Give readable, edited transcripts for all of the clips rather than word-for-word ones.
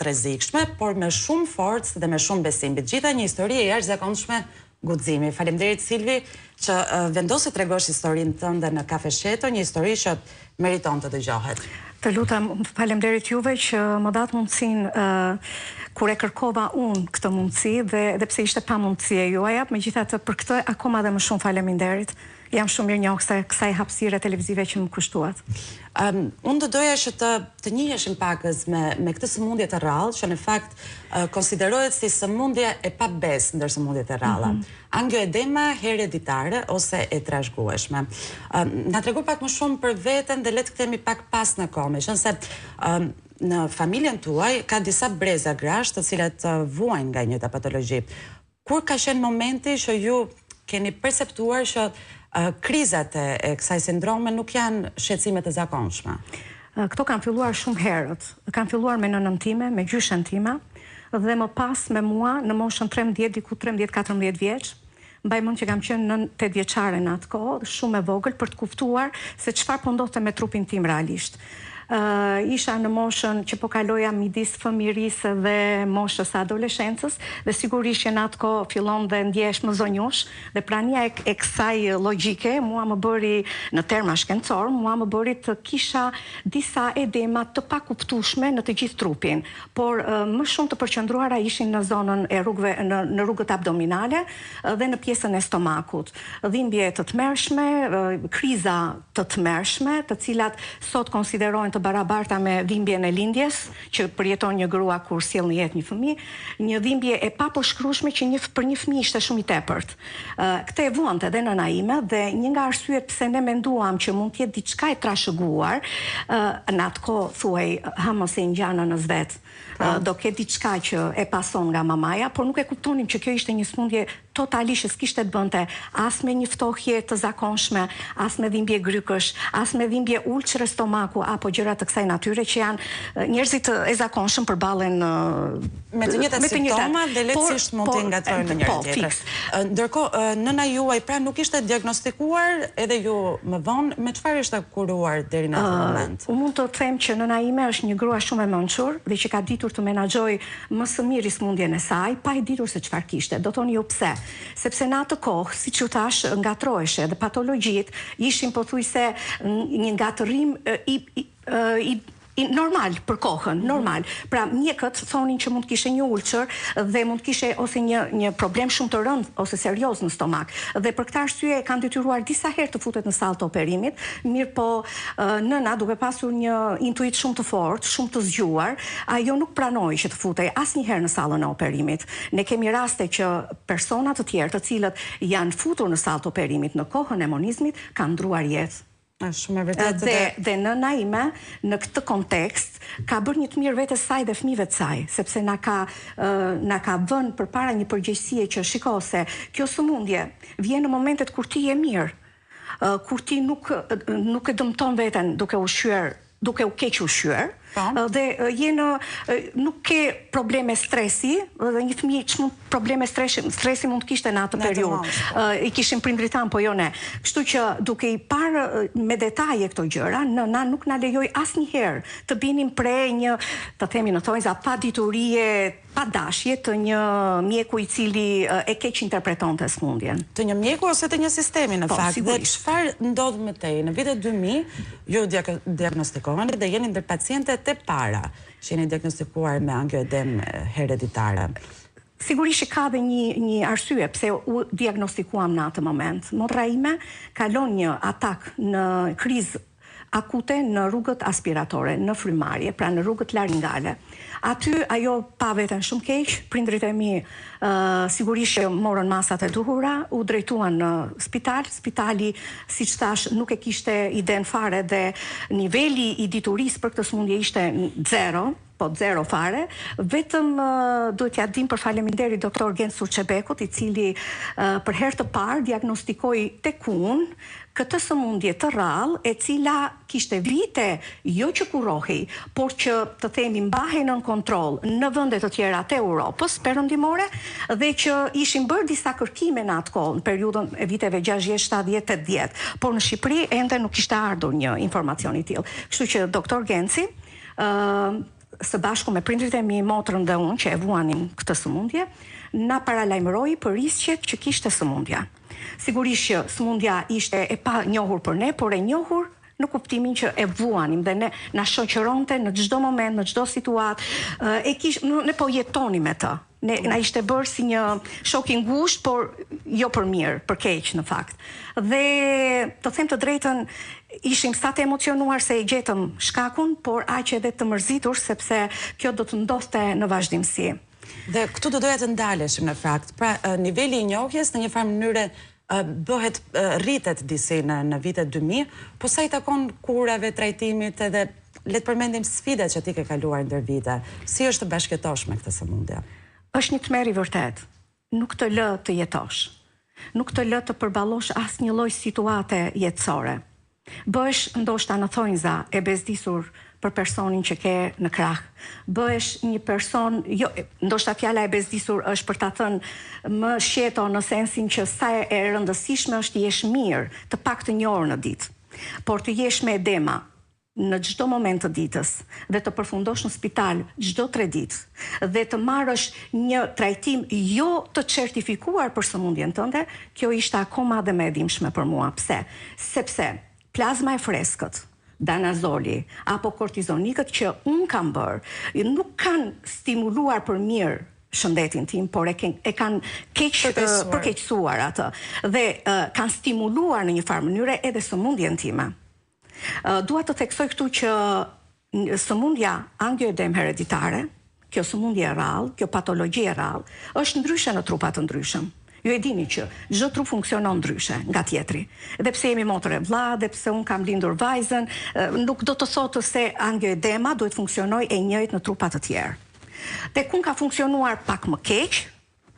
rrezikshme, por me shumë forcë dhe me shumë besim. Mbi të gjitha një histori e jashtëzakonshme guximi. Faleminderit Silvi që vendose të tregosh historinë tënde në Kafe Sheto, një histori që meriton të dëgjohet. Të lutem, faleminderit juve që më dhatë mundësinë kur e kërkova unë këtë mundësi dhe edhe pse ishte pamundësi e juaja, megjithatë për këtë akoma dhe më shumë faleminderit. Jam shumë mirënjohëse kësaj hapësire televizive që më kushtuat. Um, unë do doja që të të njiheshim pakëz me me këtë sëmundje të rrallë, që në fakt konsiderohet si sëmundje e pabesë ndër sëmundjet e rralla. Mm -hmm. Angioedema hereditare ose e trashëgueshme. Um, na trego pak më shumë për veten dhe le të kthehemi pak pas në kohë, meqenëse um, në familjen tuaj ka disa breza grash të cilat vuajnë nga e njëjta patologji. Kur ka qenë momenti që ju keni perceptuar që krizat e kësaj sindrome nuk janë shqetësime të zakonshme? Këto kanë filluar shumë herët. Kanë filluar me nënën time, me gjyshen time dhe më pas me mua në moshën 13, diku 13-14 vjeç. Mbaj mend që kam qenë nën 8 vjeçare në atë kohë, shumë e vogël për të kuptuar se çfarë po ndodhte me trupin tim realisht. Isha në moshën që po kaloja midis fëmijërisë dhe moshës së adoleshencës dhe sigurisht që në atë kohë fillon dhe ndjehesh më zonjushë dhe prania e e kësaj logjike mua më bëri në terma shkencorë mua më bëri të kisha disa edema të pakuptueshme në të gjithë trupin por më shumë të përqendruara ishin në zonën e rrugëve në në rrugët abdominale dhe në pjesën e stomakut dhimbje të tmerrshme kriza të tmerrshme, të cilat sot konsiderohen të barabarta me dhimbjen e lindjes që përjeton një grua kur sjell në jetë një fëmijë, një dhimbje e papërshkrueshme që një për një fëmijë ishte shumë i tepërt. Këtë e vuante dhe nëna ime dhe një nga arsyet pse ne menduam që mund të jetë diçka e trashëguar, në atë kohë thuhej hë mos i ngjan nënës vet, do ketë diçka që e pason nga mamaja, por nuk e kuptonim që kjo ishte një sëmundje totalisht që s'kishte të bënte as me një ftohje të zakonshme, as me dhimbje grykësh, as me dhimbje ulçre stomaku apo gjëra të kësaj natyre që janë njerëzit e zakonshëm përballen me të njëjtat simptoma dhe lehtësisht mund t'i ngatërrojnë me njëra po, tjetrën. Ndërkohë, nëna juaj pra nuk ishte diagnostikuar edhe ju më vonë, me çfarë ishte kuruar deri në atë moment? Unë mund të them që nëna ime është një grua shumë e mençur dhe që ka ditur të menaxhojë më së miri sëmundjen e saj, pa e ditur se çfarë kishte. Do thoni ju pse? Sepse në atë kohë, siç ju thashë, ngatërroheshe dhe patologjitë ishin pothuajse një ngatërrim i i i normal për kohën, normal. Pra mjekët thonin që mund të kishte një ulçër dhe mund të kishte ose një një problem shumë të rëndë ose serioz në stomak. Dhe për këtë arsye e kanë detyruar disa herë të futet në sallë të operimit, mirëpo nëna duke pasur një intuitë shumë të fortë, shumë të zgjuar, Ajo nuk pranoi që të futej asnjëherë në sallën e operimit. Ne kemi raste që persona të tjerë të cilët janë futur në sallë të operimit në kohën e monizmit kanë ndruar jetë. Është shumë e vërtetë dhe dhe nëna ime në këtë kontekst ka bërë një të mirë vetes saj dhe fëmijëve të saj, sepse na ka na ka vënë përpara një përgjegjësie që shiko se kjo sëmundje vjen në momentet kur ti je mirë, kur ti nuk nuk e dëmton veten duke ushqyer duke u kequshqyer po. dhe je në nuk ke probleme stresi dhe një fëmijë ç'mund probleme stresi stresi mund të kishte në atë periudhë. Po. I kishin prindërit tanë, po jo ne. Kështu që duke i parë me detaje këto gjëra, nëna nuk na lejoi asnjëherë të binim pre një, të themi në thonjza, paditurie pa dashje të një mjeku i cili e keqinterpretonte sëmundjen. Të një mjeku ose të një sistemi në po, fakt. Dhe çfarë ndodh më tej? Në vitet 2000 ju diagnostikoheni dhe jeni ndër pacientet e para që jeni diagnostikuar me angioedemë hereditare. Sigurisht që ka dhe një një arsye pse u diagnostikuam në atë moment. Motra ime kalon një atak në krizë akute në rrugët aspiratore, në frymëmarrje, pra në rrugët laringale. Aty ajo pa veten shumë keq, prindërit e mi sigurisht që morën masat e duhura, u drejtuan në spital, spitali siç thashë nuk e kishte idenë fare dhe niveli i diturisë për këtë sëmundje ishte zero, po zero fare, vetëm duhet t'ia dim për faleminderit doktor Genc Turçebekut, i cili për herë të parë diagnostikoi tek unë këtë sëmundje të rrallë, e cila kishte vite jo që kurohej, por që të themi mbahej nën kontroll në vende të tjera të Europës Perëndimore dhe që ishin bërë disa kërkime në atë kohë, në periudhën e viteve 60, 70, 80, por në Shqipëri ende nuk kishte ardhur një informacion i tillë. Kështu që doktor Genci. së bashku me prindërit e mi, motrën dhe unë që e vuanim këtë sëmundje, na paralajmëroi për risqet që kishte sëmundja. Sigurisht që sëmundja ishte e panjohur për ne, por e njohur në kuptimin që e vuanim dhe ne na shoqëronte në çdo moment, në çdo situatë, e kish, ne po jetonim me të. Ne na ishte bërë si një shok i ngushtë, por jo për mirë, për keq në fakt. Dhe të them të drejtën, ishim sa të emocionuar se e gjetëm shkakun, por aq edhe të mërzitur sepse kjo do të ndodhte në vazhdimësi. Dhe këtu do doja të ndaleshim në fakt. Pra, niveli i njohjes në një farë mënyre bëhet rritet disi në në vitet 2000, po sa i takon kurave, trajtimit edhe le të përmendim sfidat që ti ke kaluar ndër vite. Si është të bashkëjetosh me këtë sëmundje? Është një tmerr i vërtetë. Nuk të lë të jetosh. Nuk të lë të përballosh asnjë lloj situate jetësore. Bëhesh ndoshta në thonjza e bezdisur për personin që ke në krah. Bëhesh një person, jo, ndoshta fjala e bezdisur është për ta thënë më shqeto në sensin që sa e rëndësishme është të jesh mirë, të paktën një orë në ditë. Por të jesh me edema në çdo moment të ditës dhe të përfundosh në spital çdo tre ditë dhe të marrësh një trajtim jo të certifikuar për sëmundjen tënde, kjo ishte akoma dhe më e dhimbshme për mua. Pse? Sepse plazma e freskët, danazoli apo kortizonikët që unë kam bërë, nuk kanë stimuluar për mirë shëndetin tim, por e, e kanë keq përkeqësuar atë dhe kanë stimuluar në një farë mënyre edhe sëmundjen time. Dua të theksoj këtu që sëmundja angioedemë hereditare, kjo sëmundje e rrallë, kjo patologji e rrallë, është ndryshe në trupa të ndryshëm. Ju e dini që çdo trup funksionon ndryshe nga tjetri. Dhe pse jemi motër e vëlla, dhe pse unë kam lindur vajzën, nuk do të thotë se angioedema duhet funksionojë e njëjtë në trupa të tjerë. Tek unë ka funksionuar pak më keq,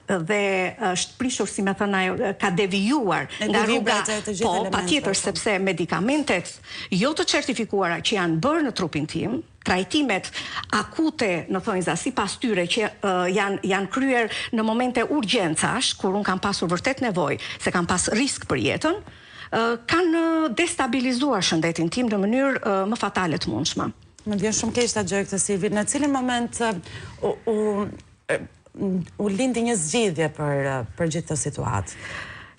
dhe është prishur si me thënë ajo ka devijuar nga rruga po patjetër po. sepse medikamentet jo të certifikuara që janë bërë në trupin tim trajtimet akute në thonjza sipas tyre që uh, janë janë kryer në momente urgjencash kur unë kam pasur vërtet nevojë se kam pas risk për jetën uh, kanë destabilizuar shëndetin tim në mënyrë uh, më fatale të mundshme. Më vjen shumë keq ta dëgjoj këtë Silvi. Në cilin moment u, u u lindi një zgjidhje për për gjithë këtë situatë.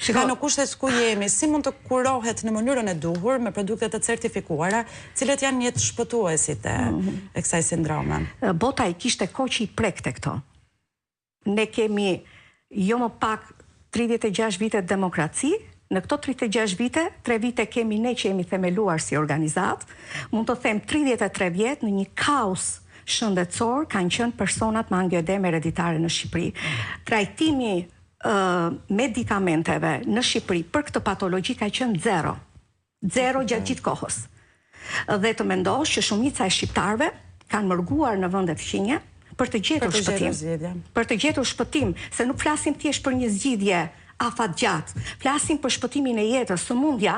Shiko, në kushtet ku jemi, si mund të kurohet në mënyrën e duhur me produkte të certifikuara, cilët janë jetëshpëtuesit e, mm -hmm. e kësaj sindrome? Bota i kishte kohë që i prekte këto. Ne kemi jo më pak 36 vite demokraci, në këto 36 vite, 3 vite kemi ne që jemi themeluar si organizatë, mund të them 33 vjet në një kaos shëndetësor kanë qenë personat me angioedemë hereditare në Shqipëri. Trajtimi medikamenteve në Shqipëri për këtë patologji ka qenë zero. Zero gjatë gjithë kohës. Dhe të mendosh që shumica e shqiptarëve kanë mërguar në vendet fqinje për të gjetur shpëtim. Për të gjetur shpëtim, se nuk flasim thjesht për një zgjidhje afatgjatë. Flasim për shpëtimin e jetës, sëmundja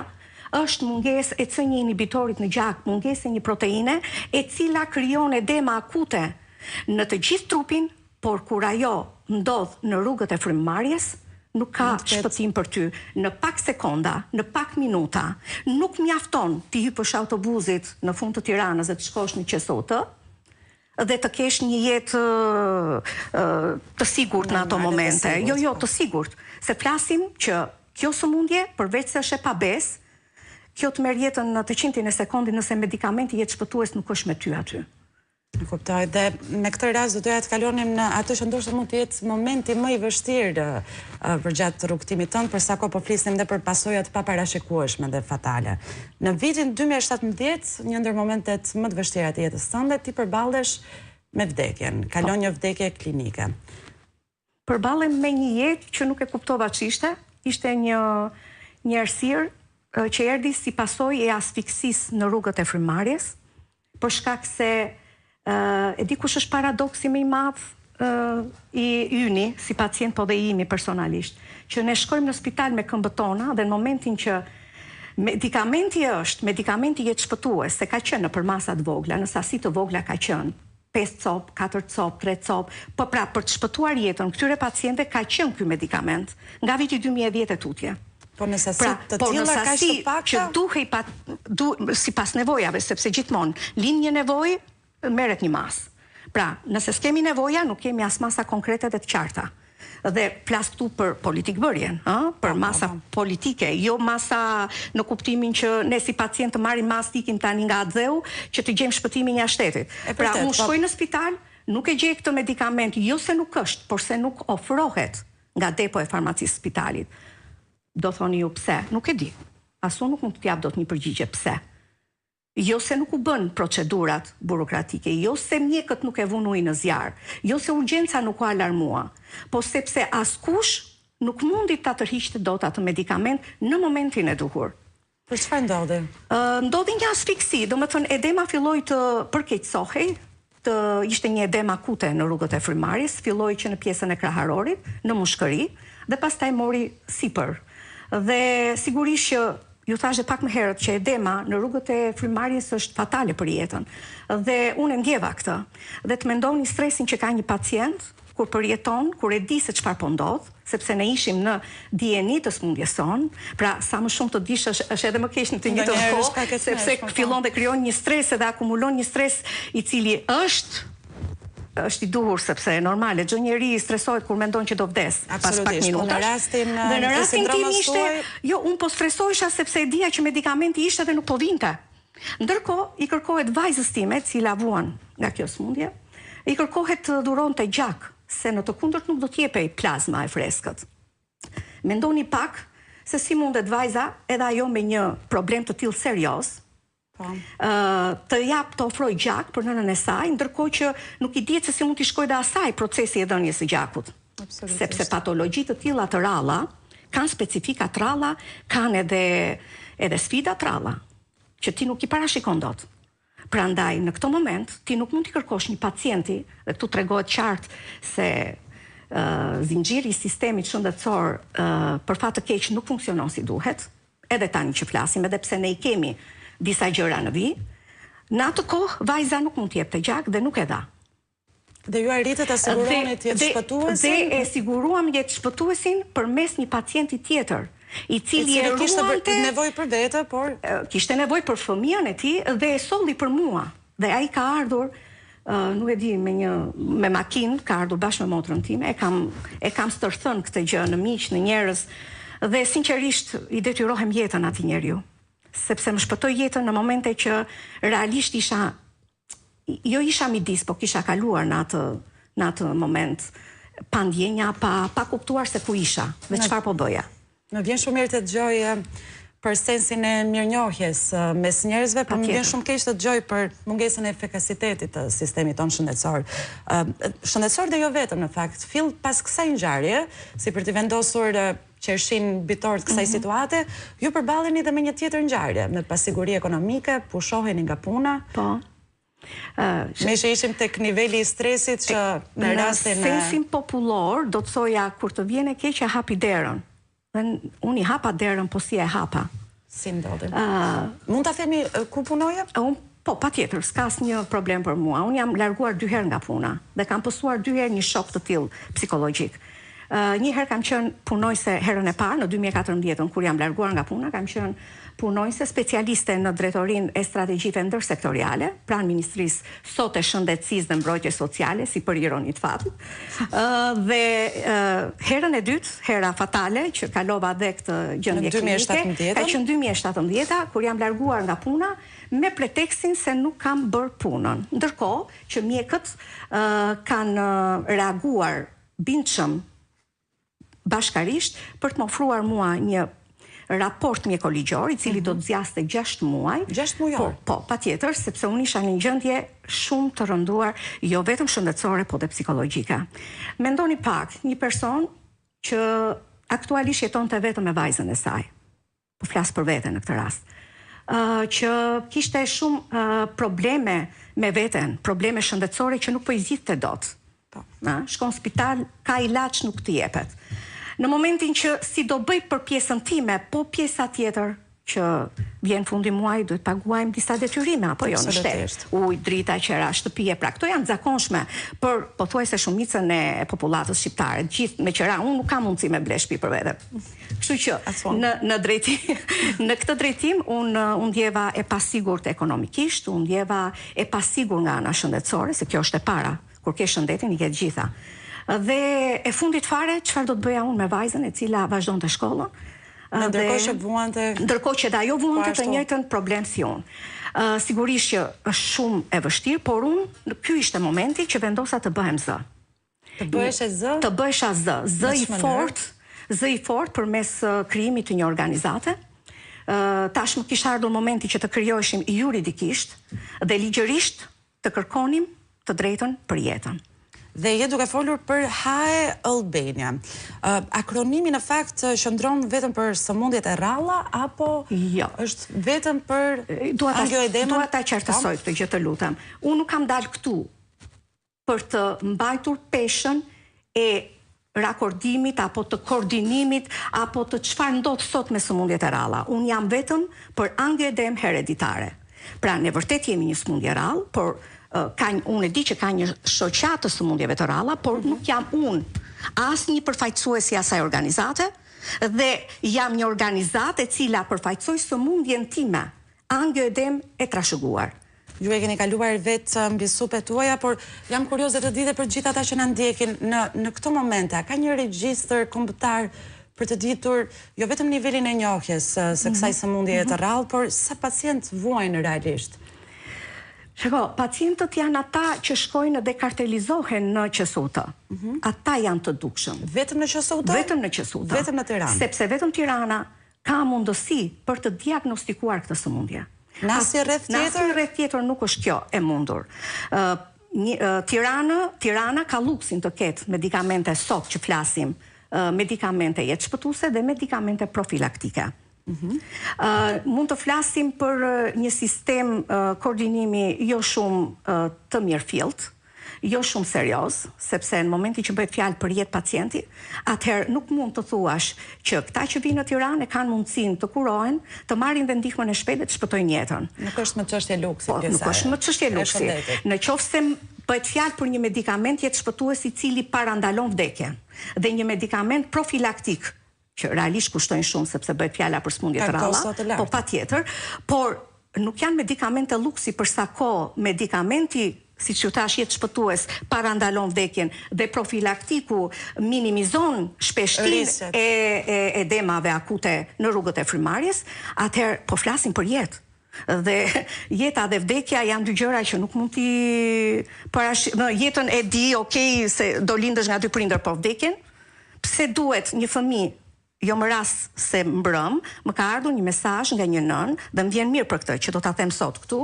është mungesë e C1 inhibitorit në gjak, mungesë e një proteine e cila krijon edema akute në të gjithë trupin, por kur ajo ndodh në rrugët e frymëmarrjes, nuk ka shpëtim për ty. Në pak sekonda, në pak minuta, nuk mjafton t'i hipësh autobuzit në fund të Tiranës dhe të shkosh në QSUT, dhe të kesh një jetë të sigurt në ato momente. Jo, jo, të sigurt. Se flasim që kjo sëmundje, përveç se është e pabesë, kjo të merr jetën në të qindtin e sekondit nëse medikamenti jetëshpëtues nuk është me ty aty. E kuptoj. Dhe me këtë rast do doja të kalonim në atë që ndoshta mund të jetë momenti më i vështirë përgjatë rrugëtimit tënd, për sa kohë po flisnim dhe për pasoja të paparashikueshme dhe fatale. Në vitin 2017, një ndër momentet më të vështira të jetës tënde, ti përballesh me vdekjen, kalon po. një vdekje klinike. Përballem me një jetë që nuk e kuptova ç'ishte, ishte një një errësirë që erdhi si pasojë e asfiksisë në rrugët e frymëmarrjes, për shkak se e di kush është paradoksi më i madh i yni si pacient po dhe i imi personalisht, që ne shkojmë në spital me këmbët tona dhe në momentin që medikamenti është, medikamenti jetëshpëtues, se ka qenë në përmasa të vogla, në sasi të vogla ka qenë, pesë copë, katër copë, tre copë, po pra për të shpëtuar jetën këtyre pacientëve ka qenë ky medikament nga viti 2010 e tutje. Po në sasi pra, të tilla kaq të pakta? Që duhej pa du, sipas nevojave, sepse gjithmonë lind një nevojë, merret një masë. Pra, nëse s'kemi nevoja, nuk kemi as masa konkrete dhe të qarta. Dhe flas këtu për politikëbërjen, ë, për po, po, masa po. politike, jo masa në kuptimin që ne si pacientë të marrim masë të ikim tani nga atdheu që të gjejmë shpëtimin jashtë shtetit. Pra, unë shkoj në spital, nuk e gjej këtë medikament, jo se nuk është, por se nuk ofrohet nga depo e farmacisë së spitalit. Do thoni ju pse? Nuk e di. As unë nuk mund të të jap dot një përgjigje pse. Jo se nuk u bënë procedurat burokratike, jo se mjekët nuk e vunë ujin në zjarr, jo se urgjenca nuk u alarmua, po sepse askush nuk mundi ta tërhiqte dot atë medikament në momentin e duhur. Për çfarë ndodhi? Ndodhi një asfiksi, domethënë edema filloi të përkeqësohej, të ishte një edemë akute në rrugët e frymëmarrjes, filloi që në pjesën e kraharorit, në mushkëri dhe pastaj mori sipër. Dhe sigurisht që ju thashë dhe pak më herët që edema në rrugët e frymëmarrjes është fatale për jetën. Dhe unë e ndjeva këtë. Dhe të mendoni stresin që ka një pacient kur përjeton, kur e di se çfarë po ndodh, sepse ne ishim në dijeni të sëmundjes sonë, pra sa më shumë të dish është është edhe më keq në të njëjtën kohë, sepse po. fillon dhe krijon një stres edhe akumulon një stres i cili është është i duhur sepse normale çdo njeri stresohet kur mendon që do vdes pas pak po minutash. Në rastin dhe në rastin tim ishte, jo, unë po stresohesha sepse e dija që medikamenti ishte dhe nuk po vinte. Ndërkohë, i kërkohet vajzës time, e cila vuan nga kjo sëmundje, i kërkohet të dhuronte gjak, se në të kundërt nuk do të jepej plazma e freskët. Mendoni pak se si mundet vajza, edhe ajo me një problem të tillë serioz, po. të japë të ofrojë gjak për nënën e saj, ndërkohë që nuk i dihet se si mund t'i shkojë dhe asaj procesi i dhënies së gjakut. Sepse patologji të tilla të rralla kanë specifika të rralla, kanë edhe edhe sfida të rralla që ti nuk i parashikon dot. Prandaj në këtë moment ti nuk mund t'i kërkosh një pacienti, dhe këtu tregohet qartë se uh, zinxhiri i sistemit shëndetësor uh, për fat të keq nuk funksionon si duhet, edhe tani që flasim, edhe pse ne i kemi disa gjëra në vijë, në atë kohë vajza nuk mund të jepte gjak dhe nuk e dha. Dhe ju arritët ta siguronit jetëshpëtuesin? Dhe e siguruam jetëshpëtuesin përmes një pacienti tjetër, i cili e ruante... Kishte nevojë për vete, por... Kishte nevojë për fëmijën e tij dhe e solli për mua. Dhe ai ka ardhur, nuk e di, me një me makinë, ka ardhur bashkë me motrën time, e kam e kam stërthënë këtë gjë në miq, në njerëz dhe sinqerisht i detyrohem jetën atij njeriu, sepse më shpëtoi jetën në momente që realisht isha jo isha midis, po kisha kaluar në atë në atë moment pa ndjenja, pa pa kuptuar se ku isha dhe çfarë po bëja. Më vjen shumë mirë të dëgjoj për sensin e mirënjohjes mes njerëzve, por më vjen shumë keq të dëgjoj për mungesën e efikasitetit të sistemit tonë shëndetësor. Shëndetësor dhe jo vetëm në fakt. Fill pas kësaj ngjarje, si për t'i vendosur qershinë mbi tortë kësaj situate, ju përballeni dhe me një tjetër ngjarje, me pasiguri ekonomike, pushoheni nga puna. Po. Meqë ishim tek niveli i stresit që në rastin e... Në sensin popullor, do të thoja, kur të vjen e keqja hapi derën. Dhe unë i hapa derën, po si e hapa. Si ndodhi? Mund ta themi ku punoje? Unë, po, patjetër, s'ka asnjë problem për mua. Unë jam larguar dy herë nga puna dhe kam pësuar dy herë një shok të tillë psikologjik. Një herë kam qenë punonjëse herën e parë në 2014-ën kur jam larguar nga puna, kam qenë punonjëse specialiste në drejtorinë e strategjive ndërsektoriale, pranë Ministrisë sot e Shëndetësisë dhe Mbrojtjes Sociale, si për ironi të fatit. Dhe herën e dytë, hera fatale që kalova dhe këtë gjendje klinike, ka qenë 2017-a kur jam larguar nga puna me pretekstin se nuk kam bërë punën. Ndërkohë që mjekët kanë reaguar bindshëm bashkarisht për të më ofruar mua një raport mjekoligjor, i cili do të zgjaste 6 muaj. 6 mujor? Po, po, patjetër, sepse unë isha në një gjendje shumë të rënduar, jo vetëm shëndetësore, po dhe psikologjike. Mendoni pak, një person që aktualisht jetonte vetëm me vajzën e saj. po flas për veten në këtë rast, që kishte shumë probleme me veten, probleme shëndetësore që nuk po i zgjidhte dot. Po. Na, shkon në spital, ka ilaç nuk të jepet. Në momentin që si do bëj për pjesën time, po pjesa tjetër. Që vjen fundi i muajit duhet paguajmë disa detyrime apo jo në shtet. Ujë, drita, qera shtëpie, pra këto janë të zakonshme për pothuajse shumicën e popullatës shqiptare, të gjithë me qera, unë nuk kam mundësi me ble shtëpi për vete. Kështu që në në drejtim në këtë drejtim unë u ndjeva e pasigurt ekonomikisht, u ndjeva e pasigurt nga ana shëndetësore, se kjo është e para, kur ke shëndetin i ke të gjitha. Dhe e fundit fare, çfarë do të bëja unë me vajzën e cila vazhdonte shkollën? Dhe ndërkohë që vuante Ndërkohë që dhe ajo vuante të njëjtën problem si unë. Sigurisht që është shumë e vështirë, por unë ky ishte momenti që vendosa të bëhem zë. Të bëheshe zë? Të bëhesha zë, zë i fortë, zë i fortë përmes krijimit të një organizate. Tashmë kishte ardhur momenti që të krijoheshim juridikisht dhe ligjërisht të kërkonim të drejtën për jetën. Dhe je duke folur për HAE Albania. Akronimi në fakt qëndron vetëm për sëmundjet e rralla apo jo. është vetëm për angioedemën? Dua ta qartësoj këtë gjë të lutem. Unë nuk kam dalë këtu për të mbajtur peshën e rakordimit apo të koordinimit apo të çfarë ndodh sot me sëmundjet e rralla. Unë jam vetëm për angioedemë hereditare. Pra ne vërtet jemi një sëmundje e rrallë, por ka unë e di që ka një shoqatë të sëmundjeve të rralla, por nuk jam unë asnjë përfaqësues i asaj organizate dhe jam një organizatë e cila përfaqësoj sëmundjen time Angioedemë e trashëguar. Ju e keni kaluar vetë mbi supet tuaja, por jam kurioze të di dhe për gjithë ata që na ndjekin në në këto momente, a ka një regjistër kombëtar për të ditur jo vetëm nivelin e njohjes së kësaj sëmundjeje të rrallë, por sa pacientë vuajnë realisht? Shiko, pacientët janë ata që shkojnë dhe kartelizohen në QSUT. Ata janë të dukshëm. Vetëm në QSUT? Vetëm në QSUT. Vetëm në Tiranë. Sepse vetëm Tirana ka mundësi për të diagnostikuar këtë sëmundje. Në asnjë rreth tjetër? Në asnjë rreth tjetër nuk është kjo e mundur. Tiranë, Tirana ka luksin të ketë medikamente sot që flasim, medikamente jetëshpëtuese dhe medikamente profilaktike. Mm Mund të flasim për një sistem koordinimi jo shumë të mirëfilltë, jo shumë serioz, sepse në momentin që bëhet fjalë për jetë pacienti, atëherë nuk mund të thuash që këta që vijnë në Tiranë e kanë mundësinë të kurohen, të marrin dhe ndihmën e shpejtë dhe të shpëtojnë jetën. Nuk është më çështje luksi po, nuk është më çështje luksi. Në qoftë se bëhet fjalë për një medikament jetëshpëtues i cili parandalon vdekjen dhe një medikament profilaktik që realisht kushtojnë shumë sepse bëhet fjala për sëmundje të rralla, po patjetër, por nuk janë medikamente luksi për sa kohë medikamenti siç ju thashë jetëshpëtues parandalon vdekjen dhe profilaktiku minimizon shpeshtinë e, e edemave akute në rrugët e frymëmarrjes, atëherë po flasim për jetë. Dhe jeta dhe vdekja janë dy gjëra që nuk mund t'i parash... Në jetën e di, okay, se do lindësh nga dy prindër, po vdekjen, pse duhet një fëmijë jo më rast se mbrëm, më ka ardhur një mesazh nga një nënë dhe më vjen mirë për këtë që do ta them sot këtu.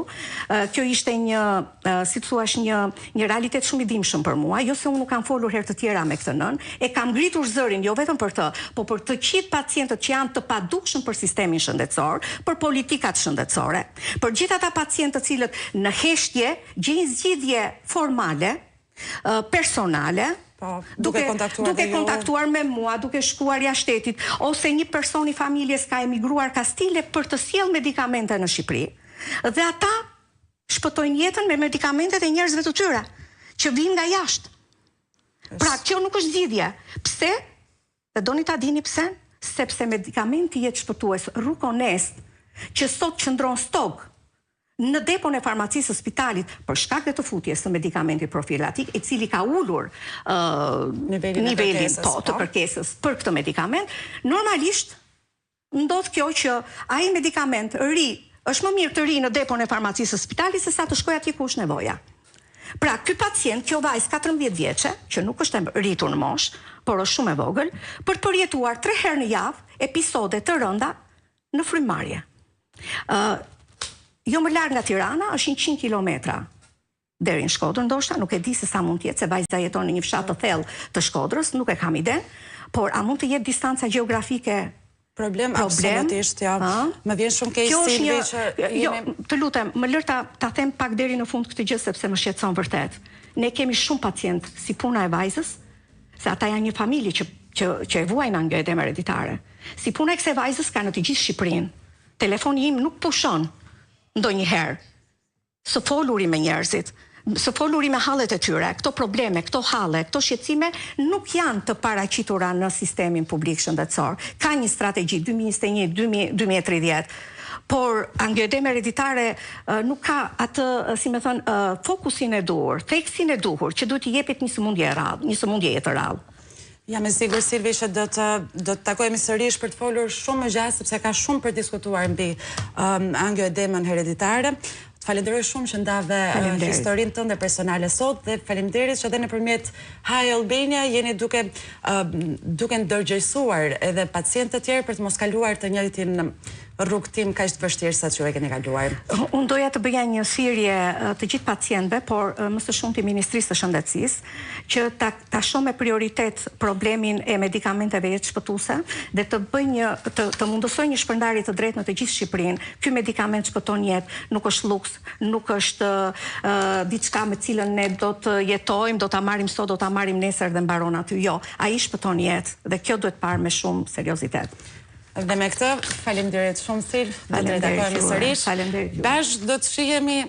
Kjo ishte një, si të thuash, një një realitet shumë i dhimbshëm për mua, jo se unë nuk kam folur herë të tjera me këtë nënë, e kam ngritur zërin jo vetëm për të, po për të gjithë pacientët që janë të padukshëm për sistemin shëndetësor, për politikat shëndetësore, për gjithë ata pacientë të cilët në heshtje gjejnë zgjidhje formale, personale, po, duke kontaktuar duke kontaktuar me mua, duke shkuar jashtë shtetit, ose një person i familjes ka emigruar kastile për të sjellë medikamente në Shqipëri. Dhe ata shpëtojnë jetën me medikamentet e njerëzve të tyre, që vijnë nga jashtë. Pra, kjo nuk është zgjidhje. Pse? Dhe doni ta dini pse? Sepse medikamenti jetëshpëtues Ruconest, që sot qëndron stok në depon e farmacisë së spitalit për shkak dhe të futjes së medikamentit profilaktik, i cili ka ulur nivelin, nivelin po, të po. kërkesës për këtë medikament, normalisht Ndodh kjo që ai medikament rri, është më mirë të rrijë në depon e farmacisë së spitalit se sa të shkojë atje ku është nevoja. Pra, ky pacient, kjo vajzë 14 vjeçe, që nuk është e rritur në moshë, por është shumë e vogël, për të përjetuar 3 herë në javë episode të rënda në frymëmarrje. Ë, jo më larg nga Tirana, është 100 kilometra deri në Shkodër ndoshta, nuk e di se sa mund të jetë, se vajza jeton në një fshat të thellë të Shkodrës, nuk e kam idenë, por a mund të jetë distanca gjeografike problem? Problem, absolutisht, jo. Më vjen shumë keq Silvi që jemi... Jo, të lutem, më lër ta ta them pak deri në fund këtë gjë sepse më shqetëson vërtet. Ne kemi shumë pacientë si puna e vajzës, se ata janë një familje që që që e vuajnë angioedemë hereditare. Si puna e kësaj vajzës ka në të gjithë Shqipërinë. Telefoni im nuk pushon ndonjëherë. Së foluri me njerëzit, së foluri me hallet e tyre, këto probleme, këto halle, këto shqetësime nuk janë të paraqitura në sistemin publik shëndetësor. Ka një strategji 2021, 2030, por angioedema hereditare nuk ka atë, si me thënë, fokusin e duhur, theksin e duhur që duhet t'i jepet një sëmundje e rrallë, një sëmundjeje të rrallë. Jam e sigurt Silvi që do të do të takohemi sërish për të folur shumë më gjatë sepse ka shumë për diskutuar mbi um, angioedemën hereditare. Të falenderoj shumë që ndave uh, historinë tënde personale sot dhe faleminderit që edhe nëpërmjet Hi Albania jeni duke uh, duke ndërgjegjësuar edhe pacientë të tjerë për të mos kaluar të njëjtin rrugëtim kaq të vështirë sa që ju e keni kaluar. Unë doja të bëja një thirrje të gjithë pacientëve, por më së shumti Ministrisë së Shëndetësisë, që ta ta shohë me prioritet problemin e medikamenteve jetëshpëtuese dhe të bëjë një të të mundësojë një shpërndarje të drejtë në të gjithë Shqipërinë. Ky medikament shpëton jetë, nuk është luks, nuk është diçka me të cilën ne do të jetojmë, do ta marrim sot, do ta marrim nesër dhe mbaron aty. Jo, ai shpëton jetë dhe kjo duhet parë me shumë seriozitet. Dhe me këtë, faleminderit shumë Sil, do të takohemi sërish. Faleminderit. Bashkë do të shihemi.